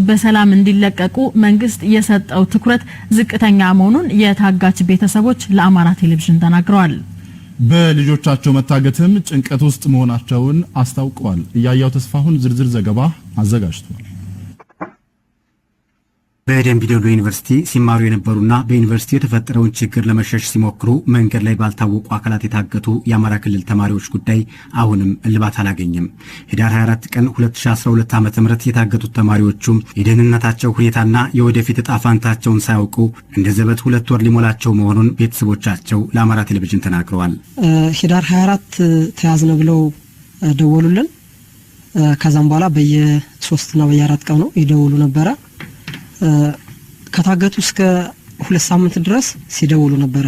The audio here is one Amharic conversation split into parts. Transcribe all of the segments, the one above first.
በሰላም እንዲለቀቁ መንግስት የሰጠው ትኩረት ዝቅተኛ መሆኑን የታጋች ቤተሰቦች ለአማራ ቴሌቪዥን ተናግረዋል። በልጆቻቸው መታገትም ጭንቀት ውስጥ መሆናቸውን አስታውቀዋል። እያያው ተስፋሁን ዝርዝር ዘገባ አዘጋጅቷል። በደምቢ ዶሎ ዩኒቨርሲቲ ሲማሩ የነበሩና በዩኒቨርሲቲ የተፈጠረውን ችግር ለመሸሽ ሲሞክሩ መንገድ ላይ ባልታወቁ አካላት የታገቱ የአማራ ክልል ተማሪዎች ጉዳይ አሁንም እልባት አላገኘም። ህዳር 24 ቀን 2012 ዓ.ም የታገቱት ተማሪዎቹም የደህንነታቸው ሁኔታና የወደፊት እጣ ፋንታቸውን ሳያውቁ እንደ ዘበት 2 ወር ሊሞላቸው መሆኑን ቤተሰቦቻቸው ለአማራ ቴሌቪዥን ተናግረዋል። ህዳር 24 ተያዝነ ብለው ደወሉልን። ከዛም በኋላ በየ3ና በየ4 ቀኑ ይደውሉ ነበረ። ከታገቱ እስከ 2 ሳምንት ድረስ ሲደውሉ ነበረ።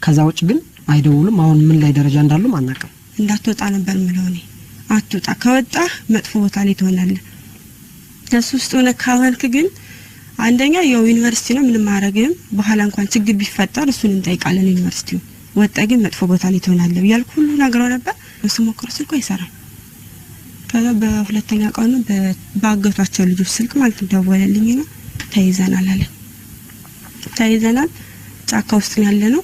ከዛ ውጭ ግን አይደውሉም። አሁን ምን ላይ ደረጃ እንዳሉም አናውቅም። እንዳትወጣ ነበር ምለው እኔ። አትወጣ፣ ከወጣህ መጥፎ ቦታ ላይ ትሆናለህ። እሱ ውስጥ ሆነ ካልሆንክ ግን አንደኛ ያው ዩኒቨርሲቲ ነው፣ ምንም አያደርግህም። በኋላ እንኳን ችግር ቢፈጠር እሱን እንጠይቃለን ዩኒቨርሲቲው። ወጣ ግን መጥፎ ቦታ ላይ ትሆናለህ እያልኩ ሁሉ ነግረው ነበር። ስሞክር ስልኩ አይሰራም። ከዛ በሁለተኛ ቀኑ ባገቷቸው ልጆች ስልክ ማለት ነው ደወለልኝ ነው፣ ተይዘናል አለ። ተይዘናል፣ ጫካ ውስጥ ያለ ነው።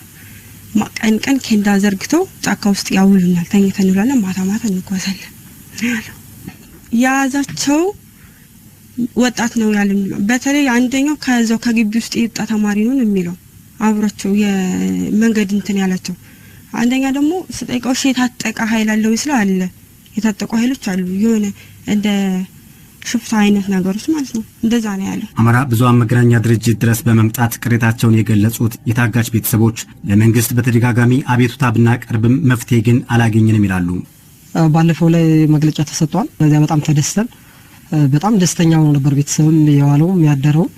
ቀን ቀን ኬንዳ ዘርግተው ጫካ ውስጥ ያውሉናል። ተኝተን እንውላለን፣ ማታ ማታ እንጓዛለን ያለው። የያዛቸው ወጣት ነው ያለ። በተለይ አንደኛው ከዛው ከግቢ ውስጥ የወጣ ተማሪ ነው የሚለው፣ አብሯቸው የመንገድ እንትን ያላቸው። አንደኛ ደግሞ ስጠይቀው እሺ የታጠቀ ኃይል አለው ስለ አለ፣ የታጠቁ ኃይሎች አሉ፣ የሆነ እንደ ሽፍታ አይነት ነገሮች ማለት ነው። እንደዛ ነው ያለው። አማራ ብዙኃን መገናኛ ድርጅት ድረስ በመምጣት ቅሬታቸውን የገለጹት የታጋች ቤተሰቦች ለመንግስት በተደጋጋሚ አቤቱታ ብናቀርብም መፍትሄ ግን አላገኘንም ይላሉ። ባለፈው ላይ መግለጫ ተሰጥቷል። በዚያ በጣም ተደስተን በጣም ደስተኛ ሆኖ ነበር ቤተሰብም የዋለውም ያደረውም።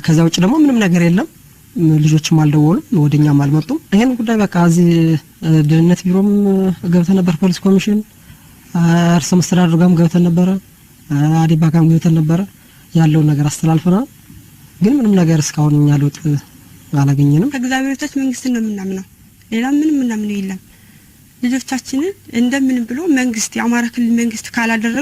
ከዛ ውጭ ደግሞ ምንም ነገር የለም። ልጆችም አልደወሉም፣ ወደኛም አልመጡም። ይሄን ጉዳይ በቃ እዚህ ደህንነት ቢሮም ገብተን ነበር፣ ፖሊስ ኮሚሽን፣ ርዕሰ መስተዳድሩ ጋርም ገብተን ነበረ፣ አዲባ ጋርም ገብተን ነበረ። ያለውን ነገር አስተላልፈናል። ግን ምንም ነገር እስካሁን እኛ ለውጥ አላገኘንም። ከእግዚአብሔር በታች መንግስትን ነው የምናምነው። ሌላ ምንም የምናምነው የለም። ልጆቻችንን እንደምንም ብሎ መንግስት፣ የአማራ ክልል መንግስት ካላደረገ